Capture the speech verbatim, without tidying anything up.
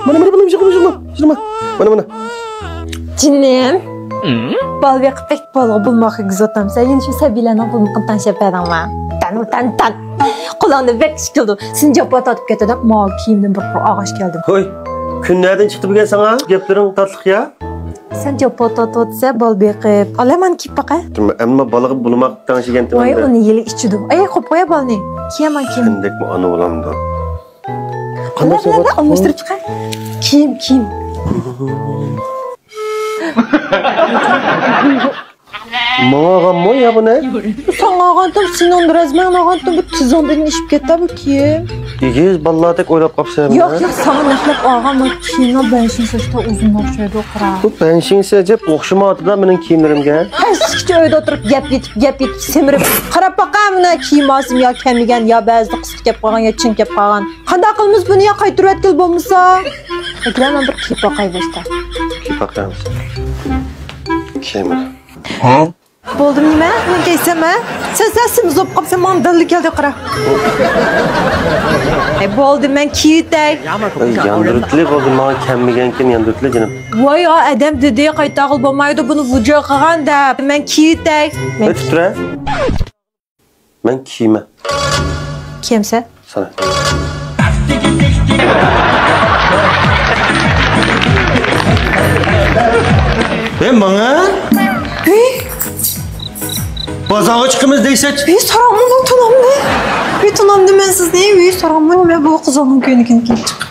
مانا، مانا، مانا، مانا، مانا، مانا. جېنىم. بالا بېقىپ بەك بالىغا بولماققا گۈزەتەمسەن. يەنە شۇ سەبىيلەرنىڭ بۇلمىقىنى تەڭشەپ بەردىڭما؟ تەن، تەن، تەن. قۇلاقنى بەك ئىش كېلىدۇ. سېنى جاپا تارتىپ كەتتى دەپ، ماۋۇ كىيىمدىن بىر قۇر ئاغاچ كەلدىم. ھوي، كۈن نەدىن چىقتى بۈگۈن ساڭا؟ گەپلىرىڭ تاتلىق يا. سەن جاپا تارتىۋاتىسەن، بالا بېقىپ. ئالا، مانا كىيىپ باقە. ئەمما بالىغا بولماق تەڭشىگەنتىم ۋاي، ئەمدى. ئۇنى يېلى ئىچىدۇ. ئەي، قويۇپ قويە بالىنى. كىيەمەن، كىيەمەن. سەندەكمۇ ئانا بولامدۇ؟ قانداق بىلە، بىلە، سوۋغات؟ ئالماشتۇرۇپ چىقاي. كىيىم، كىيىم. ماڭا ئالغانمۇ يا بۇنى؟ ساڭا ئالغانتىم، سېنىڭ رەزمەڭنى ئالغانتىم، بۇ تىزىڭدىن ئېشىپ كەتتى بۇ كىيىم. ئېگىز بالىلاردەك ئويلاپ قاپسەن ياق، ياق، ساڭا نەقلەپ ئالغان بۇ كىيىمنىڭ بەنشىڭ سۆشتە ئۇزۇن ئوخشايدۇ، قارا. بۇ بەنشىڭسى ئەجەب ئوخشىمايۋاتىدۇ مېنىڭ كىيىملىرىمگە. ئەسلىكىچە ئۆيدە ئولتۇرۇپ يەپ يېتىپ، يەپ يېتىپ، سېمىرىپ. قاراپ باقە مانا كىيىم ئالسىمۇ يا كەلمىگەن، يا بەزىدە قىسقا كەپ قالغان، يا چىڭ كەپ قالغان. قانداق قىلىمىز بۇنى يا قايتۇرۇۋەتكىلى بولمىسا؟ ئەكرەم، مەن بىر كىيىپ باقاي باشتا. كىيىپ باقايمىز. كىيىمى. بولدىمۇ نېمە؟ مەن كەيسەم ھە؟ سەن سەل سېمىز بولۇپ قاپسەن، ماڭا دەللە كەلدى قارا. ئەي، بولدى، مەن كىيىۋېتەي. ئەي، ياندۇرۇتلى بولدى، ماڭا كەلمىگەنكىن ياندۇرۇتلى جېنىم. ۋاي، ئا، ئادەم دېدى، قايتارغىلى بولمايدۇ، بۇنى ۋۇجۇ قىلغان دەپ. مەن كىيىۋېتەي. مەن ئۆتۈپ تۇرە. مەن كىيمە. كىيەمسەن؟ سانا. ھەي، ماڭا؟ ھەي؟ بازارغا چىقىمىز دەيسەن. ھەي، ساراڭمۇ بۇ تونامنى؟ ھەي، تونامدى مەن سىزنى. ھەي، ساراڭمۇ نېمە بۇ قىزىلنىڭ كۆينىكىنى كىيىپ چىقىپ؟